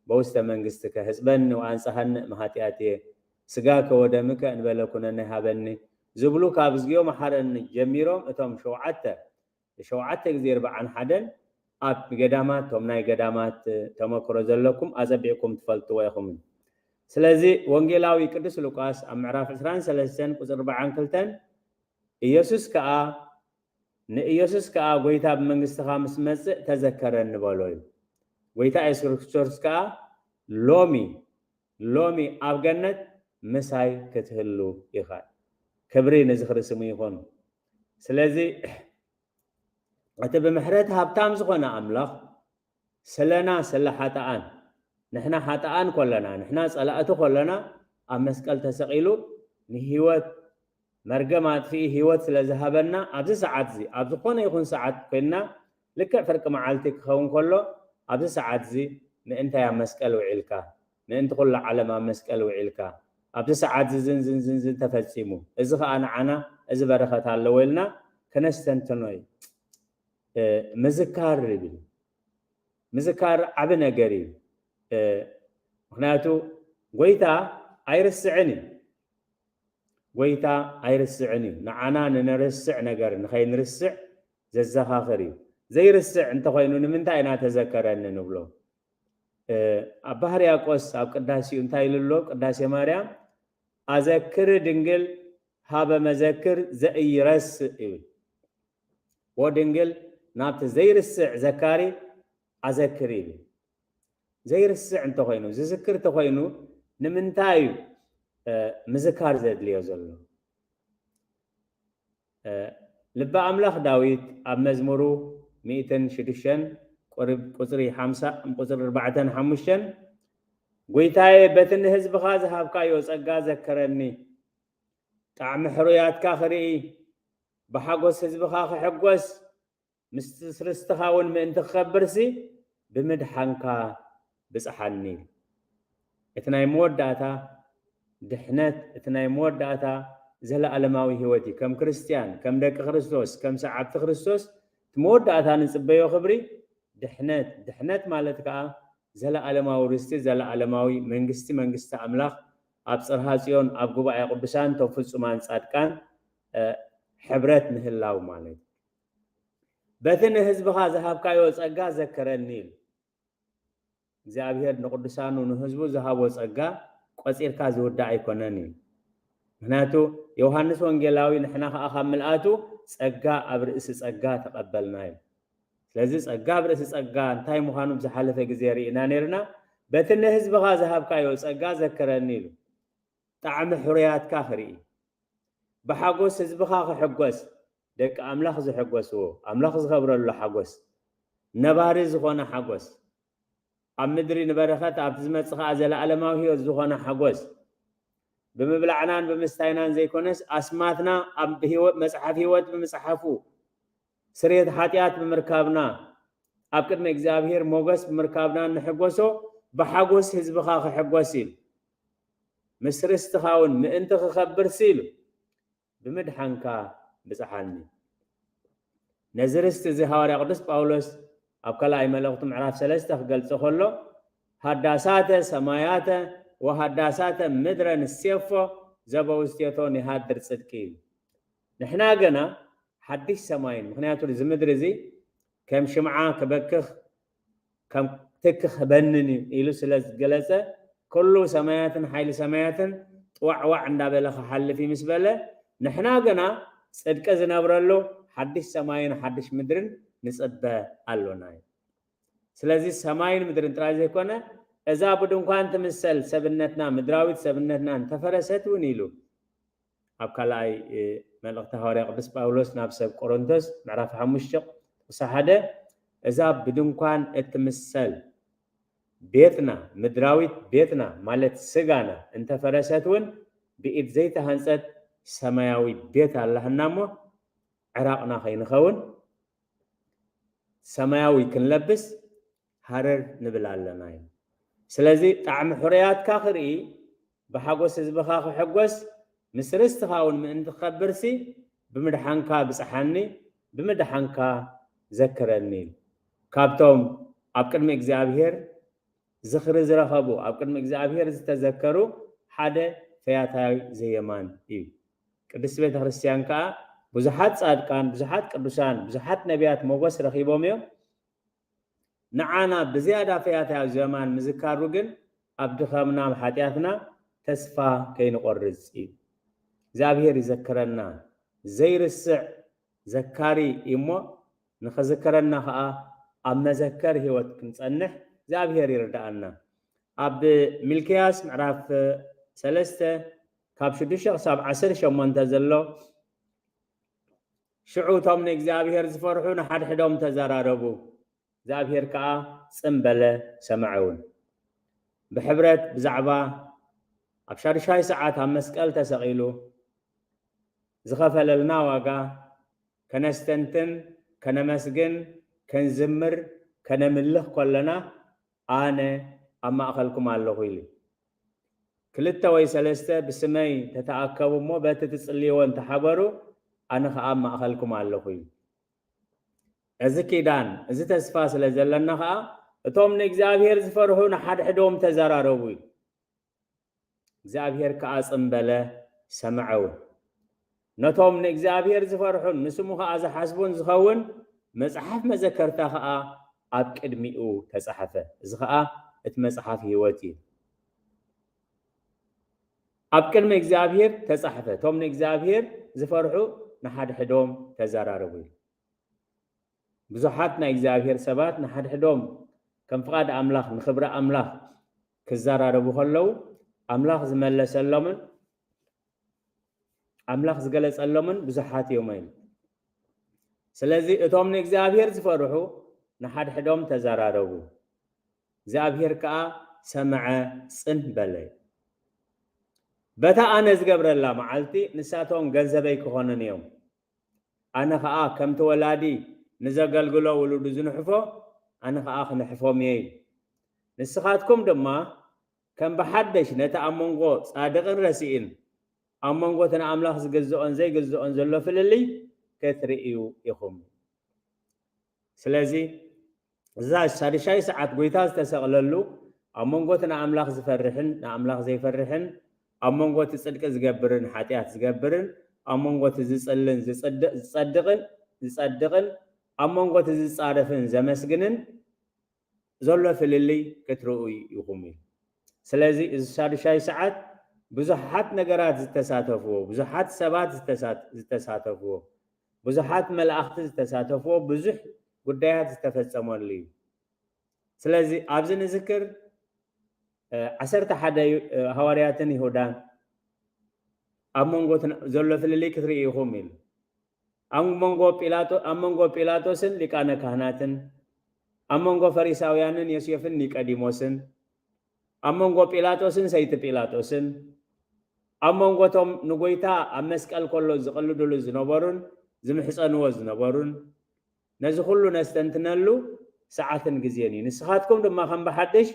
በውስተ መንግስትከ፣ ህጽበኒ ወኣንጽሃኒ እምኃጢኣትየ፣ ስጋከ ወደምከ እንበለ ኩነኒ ሃበኒ" ዝብሉ ካብ እዝግዮ መሓረኒ ጀሚሮም እቶም ሸውዓተ፣ ሸውዓተ ግዜ ኣርብዓን ሓደን ኣብ ገዳማት፣ እቶም ናይ ገዳማት ተመክሮ ዘለኩም ኣጸቢቕኩም ትፈልጥዎ ኢኹም። ስለዚ ወንጌላዊ ቅዱስ ሉቃስ ኣብ ምዕራፍ ዕስራን ሰለስተን ቁጽሪ ኣርብዓን ክልተን፣ ኢየሱስ ከኣ፣ ንኢየሱስ ከኣ፣ "ጎይታ፣ ብመንግስትኻ ምስ መጽእ ተዘከረኒ" በሎ እዩ። ጎይታ የሱስ ክርስቶስ ከኣ፣ "ሎሚ፣ ሎሚ ኣብ ገነት ምሳይ ክትህሉ ኢኻ።" ክብሪ ንዝኽሪ ስሙ ይኹን። ስለዚ እቲ ብምሕረት ሃብታም ዝኾነ ኣምላኽ ስለና፣ ስለ ሓጥኣን፣ ንሕና ሓጥኣን ኮለና፣ ንሕና ጸላእቲ ኮለና፣ ኣብ መስቀል ተሰቒሉ ንህይወት፣ መርገም ኣጥፊኡ ህይወት ስለ ዝሃበና፣ ኣብዚ ሰዓት እዚ፣ ኣብ ዝኾነ ይኹን ሰዓት ኮይንና፣ ልክዕ ፍርቂ መዓልቲ ክኸውን ከሎ፣ ኣብዚ ሰዓት እዚ ምእንታይ ኣብ መስቀል ውዒልካ? ምእንቲ ኩሉ ዓለም ኣብ መስቀል ውዒልካ? ኣብዚ ሰዓት እዚ ዝን ዝን ዝን ዝን ተፈጺሙ። እዚ ኸኣ ንዓና እዚ በረኸት ኣለዎ ኢልና ከነስተንትኖ እዩ። እ፣ ምዝካር ይብል። ምዝካር ዓቢ ነገር እዩ። እ፣ ምኽንያቱ ጎይታ ኣይርስዕን እዩ። ጎይታ ኣይርስዕን እዩ። ንዓና ንነርስዕ ነገር ንኸይንርስዕ ዘዘኻኽር እዩ። ዘይርስዕ እንተኾይኑ ንምንታይ ኢና "ተዘከረኒ" ንብሎ? እ፣ ኣባ ሕርያቆስ ኣብ ቅዳሴኡ እንታይ ኢሉ ኣሎ? ቅዳሴ ማርያም፣ "ኣዘክሪ ድንግል ሀበ መዘክር ዘኢይረስዕ" ይብል። "ወድንግል ናብቲ ዘይርስዕ ዘካሪ ኣዘክሪ" ይብል። ዘይርስዕ እንተኾይኑ፣ ዝዝክር እንተኾይኑ፣ ንምንታይ እዩ፣ እ፣ ምዝካር ዘድልዮ ዘሎ? እ፣ ልበ ኣምላኽ ዳዊት ኣብ መዝሙሩ ሚእትን ሽዱሽተን ቁርብ-፣ ቁጽሪ ሓምሳ፣ ቁጽሪ ኣርባዕተን ሓሙሽተን፣ "ጎይታዬ፣ በቲ ንህዝብኻ ዝሃብካዮ ጸጋ ዘከረኒ፣ ጣዕሚ ሕሩያትካ ክርኢ፣ ብሓጎስ ህዝብኻ ክሕጎስ፣ ምስቲ ርስትኻ እውን ምእንቲ ክኸብርሲ፣ ብምድሓንካ ብጽሓኒ" ኢሉ። እቲ ናይ መወዳእታ ድሕነት፣ እቲ ናይ መወዳእታ ዘለኣለማዊ ህይወት እዩ። ከም ክርስትያን፣ ከም ደቂ ክርስቶስ፣ ከም ሰዓብቲ ክርስቶስ፣ እቲ መወዳእታ ንጽበዮ ክብሪ ድሕነት። ድሕነት ማለት ከኣ ዘለኣለማዊ ርስቲ፣ ዘለኣለማዊ መንግስቲ፣ መንግስቲ ኣምላኽ ኣብ ጽርሃ ጽዮን ኣብ ጉባኤ ቅዱሳን እቶም ፍጹማን ጻድቃን ሕብረት ምህላው ማለት እዩ። በቲ ንህዝብኻ ዝሃብካዮ ጸጋ ዘክረኒ ኢሉ። እግዚኣብሔር ንቅዱሳኑ ንህዝቡ ዝሃቦ ጸጋ ቆጺርካ ዝውዳእ ኣይኮነን እዩ። ምክንያቱ ዮሃንስ ወንጌላዊ ንሕና ከዓ ካብ ምልኣቱ ጸጋ ኣብ ርእሲ ጸጋ ተቐበልና እዩ። ስለዚ ጸጋ ኣብ ርእሲ ጸጋ እንታይ ምዃኑ ብዝሓለፈ ግዜ ርኢና ነርና። በቲ ንህዝብኻ ዝሃብካዮ ጸጋ ዘክረኒ ኢሉ። ጣዕሚ ሕሩያትካ ክርኢ፣ ብሓጎስ ህዝብኻ ክሕጎስ፣ ደቂ ኣምላኽ ዝሕጎስዎ፣ ኣምላኽ ዝኸብረሉ ሓጎስ፣ ነባሪ ዝኾነ ሓጎስ፣ ኣብ ምድሪ ንበረኸት ኣብቲ ዝመጽእ ከኣ ዘለኣለማዊ ህይወት ዝኾነ ሓጎስ፣ ብምብላዕናን ብምስታይናን ዘይኮነስ ኣስማትና ኣብ ህይወት መጽሓፍ ህይወት ብምጽሓፉ፣ ስርየት ሓጢኣት ብምርካብና፣ ኣብ ቅድሚ እግዚኣብሔር ሞገስ ብምርካብና ንሕጎሶ፣ ብሓጎስ ህዝብኻ ክሕጎስ ኢሉ። ምስ ርስትኻ እውን ምእንቲ ክኸብር ሲሉ ብምድሓንካ ብጽሓኒ። ነዚ ርስቲ እዚ ሃዋርያ ቅዱስ ጳውሎስ ኣብ ካልኣይ መልእኽቱ ምዕራፍ ሰለስተ ክገልጾ ከሎ ሃዳሳተ ሰማያተ ወሃዳሳተ ምድረ ንሴፎ ዘበውስቴቶ ንሃድር ጽድቂ እዩ። ንሕና ገና ሓድሽ ሰማይን ምክንያቱ እዚ ምድሪ እዚ ከም ሽምዓ ክበክኽ ከም ትክ ክበንን እዩ ኢሉ ስለ ዝገለጸ ኩሉ ሰማያትን ሓይሊ ሰማያትን ጥዋዕዋዕ እንዳበለ ክሓልፍ እዩ ምስ በለ ንሕና ግና ጽድቂ ዝነብረሉ ሓድሽ ሰማይን ሓድሽ ምድርን ንጽበ ኣሎና እዩ። ስለዚ ሰማይን ምድርን ጥራይ ዘይኮነ እዛ ብድንኳን ትምሰል ሰብነትና ምድራዊት ሰብነትና እንተፈረሰት እውን ኢሉ ኣብ ካልኣይ መልእኽቲ ሃዋርያ ቅዱስ ጳውሎስ ናብ ሰብ ቆሮንቶስ ምዕራፍ ሓሙሽተ ጥቕሲ ሓደ እዛ ብድንኳን እትምሰል ቤትና ምድራዊት ቤትና ማለት ስጋና እንተፈረሰት እውን ብኢድ ዘይተሃንፀት ሰማያዊ ቤት ኣላህና እሞ ዕራቕና ከይንኸውን ሰማያዊ ክንለብስ ሃረር ንብል ኣለና እዩ። ስለዚ ጣዕሚ ሕሩያትካ ክርኢ ብሓጎስ ህዝብኻ ክሕጎስ ምስ ርስትኻ እውን ምእንቲ ክኸብርሲ ብምድሓንካ ብጽሓኒ ብምድሓንካ ዘክረኒ ኢሉ። ካብቶም ኣብ ቅድሚ እግዚኣብሔር ዝኽሪ ዝረኸቡ ኣብ ቅድሚ እግዚኣብሔር ዝተዘከሩ ሓደ ፈያታዊ ዘየማን እዩ። ቅድስቲ ቤተ ክርስቲያን ከዓ ብዙሓት ጻድቃን፣ ብዙሓት ቅዱሳን፣ ብዙሓት ነቢያት ሞገስ ረኺቦም እዮም። ንዓና ብዝያዳ ፈያታዊ ዘየማን ምዝካሩ ግን ኣብ ድኸምና ኣብ ሓጢኣትና ተስፋ ከይንቆርጽ እዩ። እግዚኣብሔር ይዘክረና። ዘይርስዕ ዘካሪ እዩ እሞ ንኸዝከረና ኸዓ ኣብ መዘከር ህይወት ክንጸንሕ እግዚኣብሔር ይርድኣና። ኣብ ሚልክያስ ምዕራፍ ሰለስተ ካብ ሽዱሽተ ክሳብ ዓሰርተ ሸሞንተ ዘሎ ሽዑ እቶም ንእግዚኣብሔር ዝፈርሑ ንሓድሕዶም ተዘራረቡ። እግዚኣብሔር ከኣ ጽም በለ ሰምዐ እውን። ብሕብረት ብዛዕባ ኣብ ሻድሻይ ሰዓት ኣብ መስቀል ተሰቒሉ ዝኸፈለልና ዋጋ ከነስተንትን፣ ከነመስግን፣ ከንዝምር፣ ከነምልኽ ከለና ኣነ ኣብ ማእኸልኩም ኣለኹ ኢሉ። ክልተ ወይ ሰለስተ ብስመይ ተተኣከቡ እሞ በቲ ትጽልይዎ እንተሓበሩ ኣነ ኸኣ ኣብ ማእኸልኩም ኣለኹ ኢሉ። እዚ ኪዳን እዚ ተስፋ ስለ ዘለና ኸዓ እቶም ንእግዚኣብሔር ዝፈርሑ ንሓድሕዶም ተዘራረቡ እዩ። እግዚኣብሔር ከኣ ጽም በለ ሰምዐ እውን። ነቶም ንእግዚኣብሔር ዝፈርሑን ንስሙ ኸኣ ዝሓስቡን ዝኸውን መጽሓፍ መዘከርታ ኸኣ ኣብ ቅድሚኡ ተጻሕፈ። እዚ ኸኣ እቲ መጽሓፍ ህይወት እዩ። ኣብ ቅድሚ እግዚኣብሔር ተጻሕፈ። እቶም ንእግዚኣብሔር ዝፈርሑ ንሓድሕዶም ተዘራረቡ እዩ። ብዙሓት ናይ እግዚኣብሔር ሰባት ንሓድሕዶም ከም ፍቓድ ኣምላኽ ንኽብሪ ኣምላኽ ክዘራረቡ ከለዉ ኣምላኽ ዝመለሰሎምን ኣምላኽ ዝገለጸሎምን ብዙሓት እዮም ኣይሉ። ስለዚ እቶም ንእግዚኣብሔር ዝፈርሑ ንሓድሕዶም ተዘራረቡ። እግዚኣብሔር ከኣ ሰምዐ ጽን በለ። በታ ኣነ ዝገብረላ መዓልቲ ንሳቶም ገንዘበይ ክኾኑን እዮም። ኣነ ኸኣ ከምቲ ወላዲ ንዘገልግሎ ውሉዱ ዝንሕፎ ኣነ ኸኣ ክንሕፎም እየ ኢሉ። ንስኻትኩም ድማ ከም ብሓደሽ ነቲ ኣብ መንጎ ጻድቕን ረሲእን ኣብ መንጎ እቲ ንኣምላኽ ዝግዝኦን ዘይግዝኦን ዘሎ ፍልልይ ክትርእዩ ኢኹም። ስለዚ እዛ ሳድሻይ ሰዓት ጎይታ ዝተሰቕለሉ ኣብ መንጎ እቲ ንኣምላኽ ዝፈርሕን ንኣምላኽ ዘይፈርሕን ኣብ መንጎ እቲ ጽድቂ ዝገብርን ሓጢኣት ዝገብርን፣ ኣብ መንጎ እቲ ዝጽልን ዝጽድቕ- ዝጸድቕን ዝጸድቕን፣ ኣብ መንጎ እቲ ዝጻረፍን ዘመስግንን ዘሎ ፍልልይ ክትርእዩ ኢኹም ኢሉ። ስለዚ እዚ ሳዱሻይ ሰዓት ብዙሓት ነገራት ዝተሳተፍዎ፣ ብዙሓት ሰባት ዝተሳት- ዝተሳተፍዎ፣ ብዙሓት መላእኽቲ ዝተሳተፍዎ ብዙሕ ጉዳያት ዝተፈጸመሉ እዩ። ስለዚ ኣብዚ ንዝክር ዓሰርተ ሓደ ሃዋርያትን ይሁዳን ኣብ መንጎ ዘሎ ፍልልይ ክትርኢ ኢኹም ኢሉ። ኣብ መንጎ ጲላጦስን ሊቃነ ካህናትን፣ ኣብ መንጎ ፈሪሳውያንን ዮሴፍን ኒቀዲሞስን፣ ኣብ መንጎ ጲላጦስን ሰይቲ ጲላጦስን፣ ኣብ መንጎ እቶም ንጎይታ ኣብ መስቀል ከሎ ዝቕልድሉ ዝነበሩን ዝምሕፀንዎ ዝነበሩን፣ ነዚ ኩሉ ነስተንትነሉ ሰዓትን ግዜን እዩ። ንስኻትኩም ድማ ከም ብሓድሽ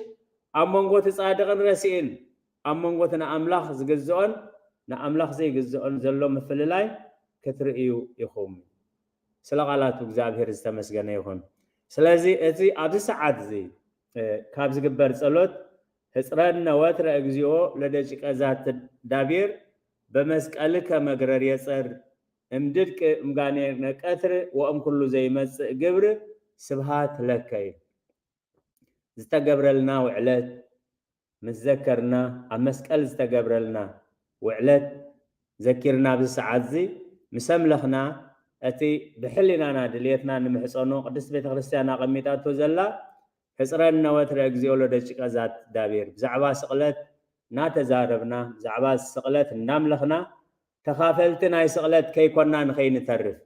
ኣብ መንጎ እቲ ጻድቕን ረሲእን፣ ኣብ መንጎ እቲ ንኣምላኽ ዝግዝኦን ንኣምላኽ ዘይግዝኦን ዘሎ ምፍልላይ ክትርእዩ ኢኹም። ስለ ቃላቱ እግዚኣብሔር ዝተመስገነ ይኹን። ስለዚ እቲ ኣብዚ ሰዓት እዚ ካብ ዝግበር ጸሎት፣ ህጽረነ ወትረ እግዚኦ ለደቂቀ ዛቲ ዳቤር በመስቀልከ መግረር የጸር እምድድቅ እምጋኔነ ቀትር ወእም ኩሉ ዘይመጽእ ግብር ስብሃት ለከ እዩ። ዝተገብረልና ውዕለት ምስ ዘከርና፣ ኣብ መስቀል ዝተገብረልና ውዕለት ዘኪርና ኣብዚ ሰዓት እዚ ምስ ኣምለኽና፣ እቲ ብሕሊናና ድልየትና ንምሕጸኖ ቅድስት ቤተ ክርስቲያን ኣቐሚጣቶ ዘላ ህጽረነ ወትረ እግዚኦ ለደቂቀ ዛቲ ዳቤር ብዛዕባ ስቕለት እናተዛረብና፣ ብዛዕባ ስቕለት እናምለኽና፣ ተኻፈልቲ ናይ ስቕለት ከይኮና ንኸይንተርፍ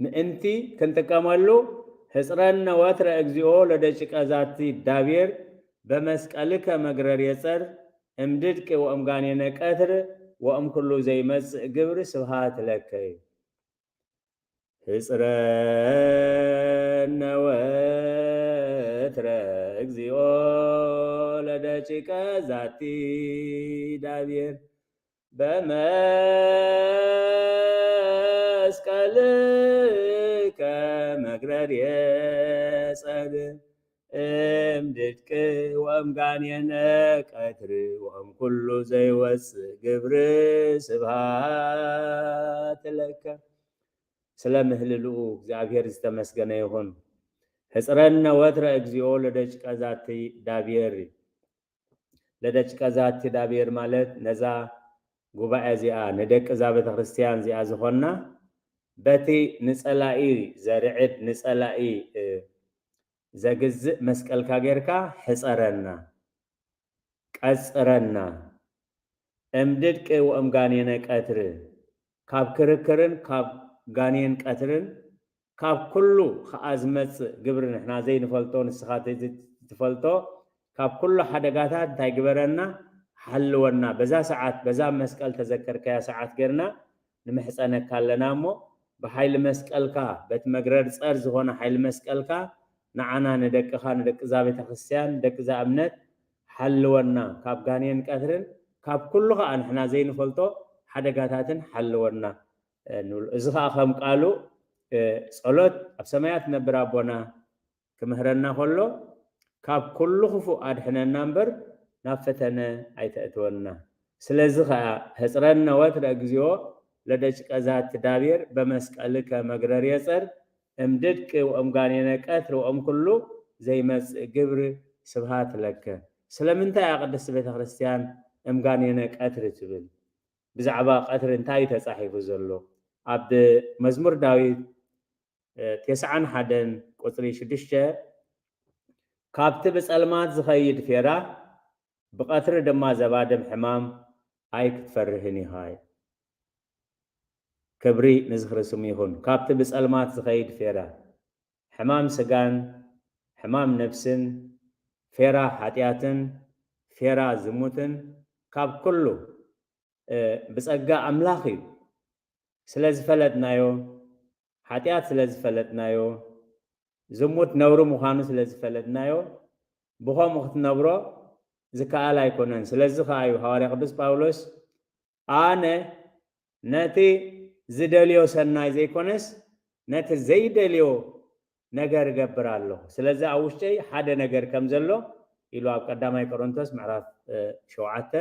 ምእንቲ ክንጥቀመሉ፣ ህጽረነ ወትረ እግዚኦ ለደቂቀ ዛቲ ዳቤር በመስቀልከ መግረር የጸር እምድድቅ ወእምጋኔነ ቀትር ወእም ኩሉ ዘይመጽእ ግብር ስብሃት ለከ እዩ። ህጽረነ ወትረ እግዚኦ ለደቂቀ ዛቲ ዳቤር በመስቀልከ መግረር የጸር እምድድቅ ወእምጋኔነ ቀትር ወእም ኩሉ ዘይወጽእ ግብር ስብሃት ለከ። ስለ ምህልልኡ እግዚኣብሔር ዝተመስገነ ይኹን። ህጽረነ ወትረ እግዚኦ ለደቂቀ ዛቲ ዳቤር። ለደቂቀ ዛቲ ዳቤር ማለት ነዛ ጉባኤ እዚኣ፣ ንደቂ እዛ ቤተ ክርስቲያን እዚኣ ዝኾንና፣ በቲ ንጸላኢ ዘርዕድ፣ ንጸላኢ ዘግዝእ መስቀልካ ጌርካ ሕጸረና፣ ቀጽረና። እምድድቅ ወእምጋኔነ ቀትር፣ ካብ ክርክርን ካብ ጋኔን ቀትርን ካብ ኩሉ ከኣ ዝመጽእ ግብሪ ንሕና ዘይንፈልጦ ንስኻ ትፈልጦ ካብ ኩሉ ሓደጋታት እንታይ ግበረና? ሓልወና። በዛ ሰዓት፣ በዛ መስቀል ተዘከርካያ ሰዓት ጌርና ንምሕጸነካ ኣለና እሞ ብሓይሊ መስቀልካ፣ በቲ መግረር ጸር ዝኾነ ሓይሊ መስቀልካ ንዓና ንደቅኻ፣ ንደቂ እዛ ቤተ ክርስቲያን፣ ንደቂ እዛ እምነት ሓልወና። ካብ ጋኔን ቀትርን ካብ ኩሉ ከኣ ንሕና ዘይንፈልጦ ሓደጋታትን ሓልወና። ንብሎ። እዚ ኸዓ ከም ቃሉ ጸሎት ኣብ ሰማያት ነብር ኣቦና ክምህረና ከሎ ካብ ኩሉ ክፉእ ኣድሕነና እምበር ናብ ፈተነ ኣይተእትወና። ስለዚ ኸዓ ህጽረነ ወትረ እግዚኦ ለደቂቀ ዛቲ ዳቤር በመስቀልከ መግረር የጸር እምድድቅ ወእምጋኔነ ቀትር ወእም ኩሉ ዘይመጽእ ግብር ስብሃት ለከ። ስለምንታይ እያ ቅድስቲ ቤተ ክርስቲያን እምጋኔነ ቀትር ትብል? ብዛዕባ ቀትሪ እንታይ እዩ ተጻሒፉ ዘሎ? ኣብ መዝሙር ዳዊት ተስዓን ሓደን ቁጽሪ ሽዱሽተ፣ ካብቲ ብጸልማት ዝኸይድ ፌራ፣ ብቐትሪ ድማ ዘባድም ሕማም ኣይክትፈርህን ኢኻ። ክብሪ ንዝኽሪ ስሙ ይኹን። ካብቲ ብጸልማት ዝኸይድ ፌራ፣ ሕማም ስጋን ሕማም ነፍስን፣ ፌራ ሓጢኣትን ፌራ ዝሙትን ካብ ኩሉ ብጸጋ ኣምላኽ እዩ። ስለ ዝፈለጥናዮ፣ ሓጢኣት ስለ ዝፈለጥናዮ፣ ዝሙት ነውሪ ምዃኑ ስለ ዝፈለጥናዮ፣ ብኸምኡ ክትነብሮ ዝከኣል ኣይኮነን። ስለዚ ከኣ እዩ ሃዋርያ ቅዱስ ጳውሎስ፣ ኣነ ነቲ ዝደልዮ ሰናይ ዘይኮነስ፣ ነቲ ዘይደልዮ ነገር እገብር ኣለኹ። ስለዚ ኣብ ውሽጠይ ሓደ ነገር ከም ዘሎ ኢሉ ኣብ ቀዳማይ ቆሮንቶስ ምዕራፍ ሸውዓተ፣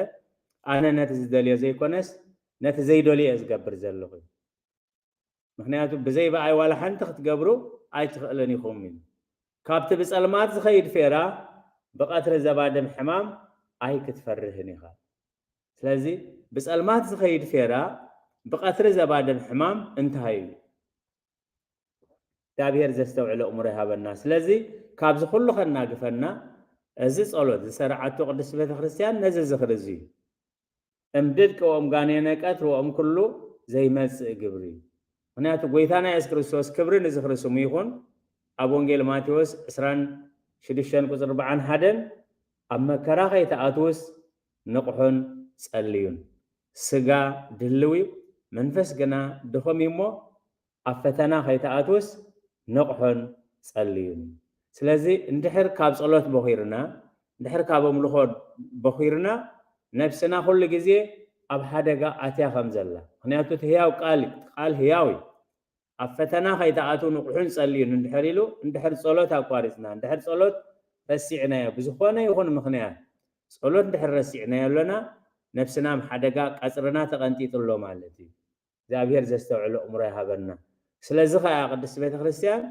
ኣነ ነቲ ዝደልዮ ዘይኮነስ ነቲ ዘይደልዮ እየ ዝገብር ዘለኹ። ምክንያቱ ብዘይ ብኣይ ዋላ ሓንቲ ክትገብሩ ኣይትኽእልን ኢኹም ኢሉ። ካብቲ ብጸልማት ዝኸይድ ፌራ ብቐትሪ ዘባድም ሕማም ኣይክትፈርህን ኢኻ። ስለዚ ብጸልማት ዝኸይድ ፌራ ብቐትሪ ዘባድም ሕማም እንታይ እዩ? እግዚኣብሔር ዘስተውዕሎ እምሮ ይሃበና። ስለዚ ካብዚ ኩሉ ከናግፈና እዚ ጸሎት ዝሰርዓቶ ቅድስቲ ቤተክርስትያን ነዚ ዝኽሪ እዚ እዩ። እምድድ ቅዎም ጋኔነ ቀትር ወእም ኩሉ ዘይመጽእ ግብሪ። ምክንያቱ ጎይታና የሱስ ክርስቶስ ክብሪ ንዝኽሪ ስሙ ይኹን ኣብ ወንጌል ማቴዎስ ዕስራን ሽዱሽተን ቁጽሪ ኣርባዓን ሓደን ኣብ መከራ ከይትኣትውስ ንቕሑን ጸልዩን። ስጋ ድልው እዩ፣ መንፈስ ግና ድኹም እዩ እሞ ኣብ ፈተና ከይትኣትውስ ንቕሑን ጸልዩን። ስለዚ እንድሕር ካብ ጸሎት ቦኺርና፣ እንድሕር ካብ ኣምልኾ ቦኺርና፣ ነብስና ኩሉ ግዜ ኣብ ሓደጋ ኣትያ ከም ዘላ። ምክንያቱ እቲ ህያው ቃል እዩ፣ እቲ ቃል ህያው እዩ። ኣብ ፈተና ከይትኣትዉ ንቕሑን ጸልዩን እንድሕር ኢሉ፣ እንድሕር ጸሎት ኣቋሪጽና፣ እንድሕር ጸሎት ረሲዕናዮ፣ ብዝኾነ ይኹን ምኽንያት ጸሎት እንድሕር ረሲዕናዮ ኣለና፣ ነብስና ኣብ ሓደጋ ቀጽርና ተቐንጢጡ ኣሎ ማለት እዩ። እግዚኣብሔር ዘስተውዕሎ እምሮ ይሃበና። ስለዚ ኸኣ ቅድስቲ ቤተክርስትያን፣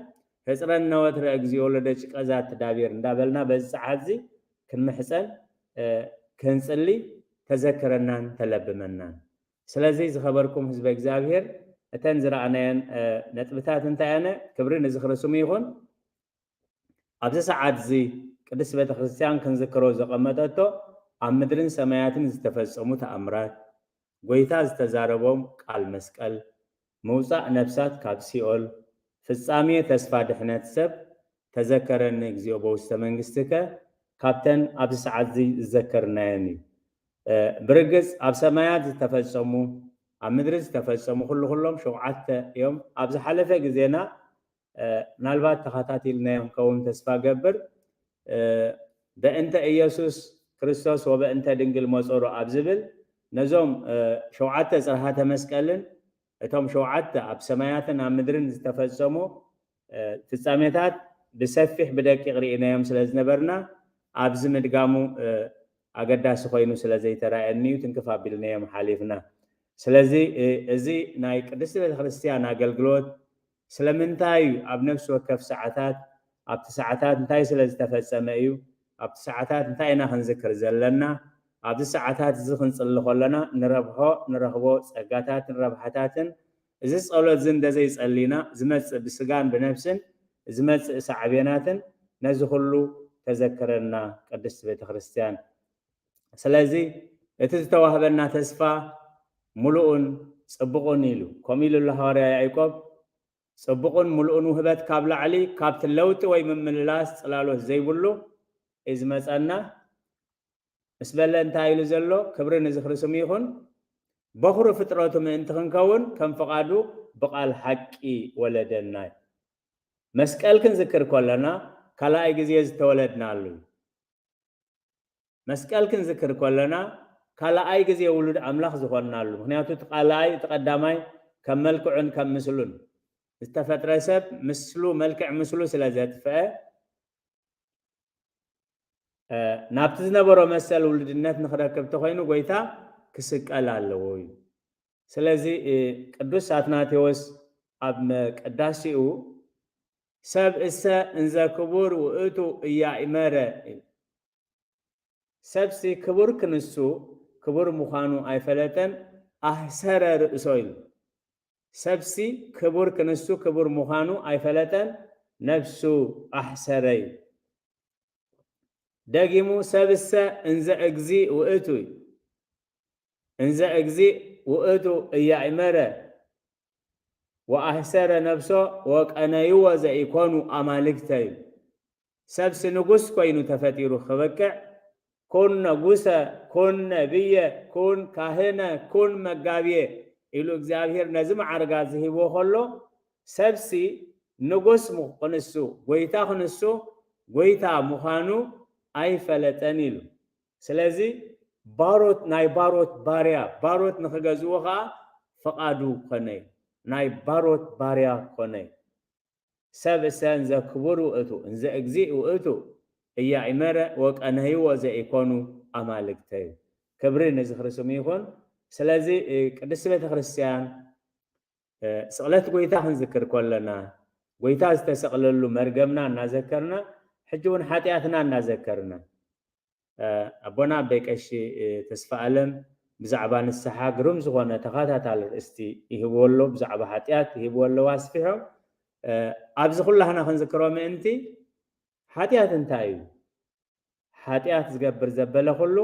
"ህጽረነ ወትረ እግዚኦ ለደቂቀ ዛቲ ዳቤር" እንዳበልና በዚ ሰዓት እዚ ክንምሕጸን፣ እ፣ ክንጽሊ ተዘክረናን ተለብመናን። ስለዚ ዝኸበርኩም ህዝበ እግዚኣብሔር፣ እተን ዝረኣናየን፣ እ፣ ነጥብታት እንታይ ኣነ? ክብሪ ንዝኽሪ ስሙ ይኹን። ኣብዚ ሰዓት እዚ ቅድስቲ ቤተክርስትያን ክንዝክሮ ዘቐመጠቶ ኣብ ምድርን ሰማያትን ዝተፈጸሙ ተኣምራት፣ ጎይታ ዝተዛረቦም ቃል መስቀል፣ ምውጻእ ነፍሳት ካብ ሲኦል፣ ፍጻሜ ተስፋ ድሕነት ሰብ፣ ተዘከረኒ እግዚኦ በውስተ መንግስትከ፣ ካብተን ኣብዚ ሰዓት እዚ ዝዘከርናየን እዩ። እ፣ ብርግጽ ኣብ ሰማያት ዝተፈጸሙ፣ ኣብ ምድሪ ዝተፈጸሙ ኩሉ ኩሎም ሸውዓተ እዮም። ኣብ ዝሓለፈ ግዜና፣ እ፣ ምናልባት ተኸታቲልናዮም ከውን ተስፋ ገብር። እ፣ በእንተ ኢየሱስ ክርስቶስ ወበእንተ ድንግል መጾሩ ኣብ ዝብል ነዞም፣ እ፣ ሸውዓተ ጽርሃተ መስቀልን እቶም ሸውዓተ ኣብ ሰማያትን ኣብ ምድርን ዝተፈጸሙ፣ እ፣ ፍጻሜታት ብሰፊሕ ብደቂቕ ርኢናዮም ስለ ዝነበርና፣ ኣብዚ ምድጋሙ፣ እ፣ ኣገዳሲ ኮይኑ ስለ ዘይተራእየኒ እዩ ትንክፍ ኣቢልናዮም ሓሊፍና። ስለዚ፣ እ፣ እዚ ናይ ቅድስቲ ቤተክርስትያን ኣገልግሎት ስለምንታይ እዩ ኣብ ነፍሲ ወከፍ ሰዓታት፣ ኣብቲ ሰዓታት እንታይ ስለ ዝተፈጸመ እዩ፣ ኣብቲ ሰዓታት እንታይ ኢና ክንዝክር ዘለና፣ ኣብዚ ሰዓታት እዚ ክንጽሊ ከለና ንረብሖ፣ ንረኽቦ ጸጋታትን ረብሓታትን፣ እዚ ጸሎት እዚ እንተዘይጸሊና፣ ዝመጽእ ብስጋን ብነፍስን ዝመጽእ ሳዕቤናትን ነዚ ኩሉ ተዘክረና ቅድስቲ ቤተክርስትያን። ስለዚ እቲ ዝተዋህበና ተስፋ ምሉእን ጽቡቕን ኢሉ፣ ከምኡ ኢሉ ኣሎ ሃዋርያ ያዕቆብ፣ ጽቡቕን ምሉእን ውህበት ካብ ላዕሊ፣ ካብቲ ለውጢ ወይ ምምልላስ ጽላሎት ዘይብሉ እዩ ዝመጸና። ምስ በለ እንታይ ኢሉ ዘሎ? ክብሪ ንዝኽሪ ስሙ ይኹን። በኹሪ ፍጥረቱ ምእንቲ ክንከውን ከም ፍቓዱ ብቓል ሓቂ ወለደና እዩ። መስቀል ክንዝክር ከለና ካልኣይ ግዜ ዝተወለድናሉ እዩ። መስቀል ክንዝክር ከለና ካልኣይ ግዜ ውሉድ ኣምላኽ ዝኾንናሉ። ምክንያቱ እቲ ካልኣይ፣ እቲ ቀዳማይ ከም መልክዑን ከም ምስሉን ዝተፈጥረ ሰብ ምስሉ፣ መልክዕ ምስሉ ስለ ዘጥፍአ፣ እ፣ ናብቲ ዝነበሮ መሰል ውሉድነት ንክረክብ ተኮይኑ ጎይታ ክስቀል ኣለዎ እዩ። ስለዚ፣ እ፣ ቅዱስ ኣትናቴዎስ ኣብ መ-፣ ቅዳሴኡ ሰብ እሰ እንዘ ክቡር ውእቱ እያእመረ፣ ሰብሲ ክቡር ክንሱ ክቡር ምዃኑ ኣይፈለጠን፣ ኣህሰረ ርእሶ ኢሉ። ሰብሲ ክቡር ክንሱ ክቡር ምዃኑ ኣይፈለጠን፣ ነፍሱ ኣሕሰረ እዩ። ደጊሙ፣ ሰብሰ እንዘ እግዚእ ውእቱ፣ እንዘ እግዚእ ውእቱ እያእመረ ወኣህሰረ ነፍሶ ወቀነይዎ ዘኢኮኑ ኣማልክተ እዩ። ሰብሲ ንጉስ ኮይኑ ተፈጢሩ ክበቅዕ፣ ኩን ነጉሰ፣ ኩን ነብየ፣ ኩን ካህነ፣ ኩን መጋብየ ኢሉ እግዚኣብሔር ነዚ መዓርጋ ዝሂቦ ከሎ፣ ሰብሲ ንጉስ ምኽ-፣ ክንሱ፣ ጎይታ ክንሱ፣ ጎይታ ምዃኑ ኣይፈለጠን ኢሉ። ስለዚ ባሮት፣ ናይ ባሮት ባርያ፣ ባሮት ንኽገዝእዎ ኸዓ ፍቓዱ ኮነ። ናይ ባሮት ባርያ ኮነ። ሰብ እሰ እንዘ ክቡር ውእቱ፣ እንዘ እግዚእ ውእቱ፣ እያእመረ ወቀነይዎ ዘኢኮኑ ኣማልክተ እዩ። ክብሪ ንዝኽሪ ስሙ ይኹን። ስለዚ ቅድስቲ ቤተ ክርስቲያን ስቕለት ጎይታ ክንዝክር ከለና፣ ጎይታ ዝተሰቕለሉ መርገምና እናዘከርና፣ ሕጂ እውን ሓጢኣትና እናዘከርና፣ ኣቦና ኣበይ ቀሺ ተስፋ ኣለም ብዛዕባ ንስሓ ግሩም ዝኾነ ተኸታታሊ ርእስቲ ይህብዎ ኣሎ። ብዛዕባ ሓጢኣት ይህብዎ ኣለዉ ኣስፊሖም። ኣብዚ ኩላህና ክንዝክሮ ምእንቲ ሓጢኣት እንታይ እዩ? ሓጢኣት ዝገብር ዘበለ ኩሉ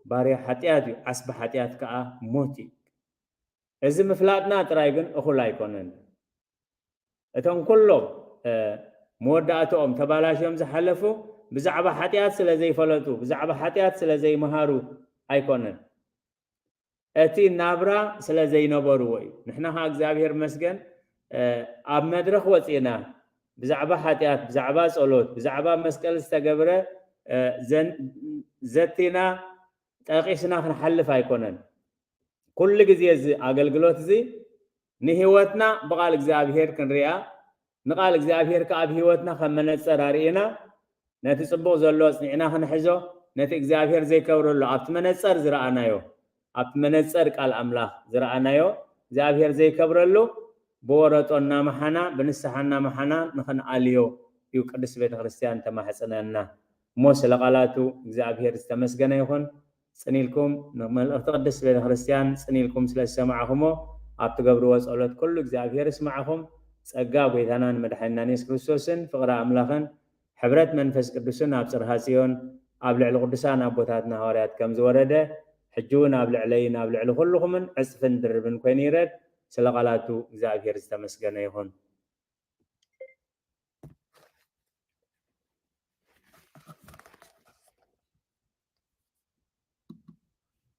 ባርያ ሓጢኣት እዩ፣ ዓስቢ ሓጢኣት ከዓ ሞት እዩ። እዚ ምፍላጥና ጥራይ ግን እኹል ኣይኮነን። እቶም ኩሎም መወዳእትኦም ተባላሽዮም ዝሓለፉ ብዛዕባ ሓጢኣት ስለ ዘይፈለጡ፣ ብዛዕባ ሓጢኣት ስለ ዘይመሃሩ ኣይኮነን። እቲ ናብራ ስለ ዘይነበርዎ እዩ። ንሕና ከዓ እግዚኣብሔር መስገን ኣብ መድረኽ ወፂእና ብዛዕባ ሓጢኣት፣ ብዛዕባ ጸሎት፣ ብዛዕባ መስቀል ዝተገብረ ዘቲና ጠቂስና ክንሓልፍ ኣይኮነን። ኩሉ ግዜ እዚ ኣገልግሎት እዚ ንህይወትና ብቓል እግዚኣብሔር ክንሪኣ፣ ንቓል እግዚኣብሔር ከዓ ኣብ ህይወትና ከም መነፀር ኣርእና ነቲ ጽቡቕ ዘሎ ኣጽኒዕና ክንሕዞ፣ ነቲ እግዚኣብሔር ዘይከብረሉ ኣብቲ መነጸር ዝረኣናዮ፣ ኣብቲ መነጸር ቃል ኣምላኽ ዝረኣናዮ እግዚኣብሔር ዘይከብረሉ ብወረጦ እናመሓና፣ ብንስሓ እናመሓና ንኽንኣልዮ እዩ ቅድስቲ ቤተ ክርስቲያን ተማሕጽነና። እሞ ስለ ቃላቱ እግዚኣብሔር ዝተመስገነ ይኹን። ጽን ኢልኩም ንመልእኽቲ ቅድስቲ ቤተ ክርስቲያን ጽን ኢልኩም ስለ ዝሰማዕኹሞ፣ ኣብ ትገብርዎ ጸሎት ኩሉ እግዚኣብሔር ይስማዕኹም። ጸጋ ጎይታናን መድሓኒናን የሱስ ክርስቶስን ፍቕሪ ኣምላኽን ሕብረት መንፈስ ቅዱስን ኣብ ጽርሃ ጽዮን ኣብ ልዕሊ ቅዱሳን ኣቦታትና ሃዋርያት ከም ዝወረደ፣ ሕጂ እውን ኣብ ልዕለይን ኣብ ልዕሊ ኩልኹምን ዕጽፍን ድርብን ኮይኑ ይረድ። ስለ ቃላቱ እግዚኣብሔር ዝተመስገነ ይኹን።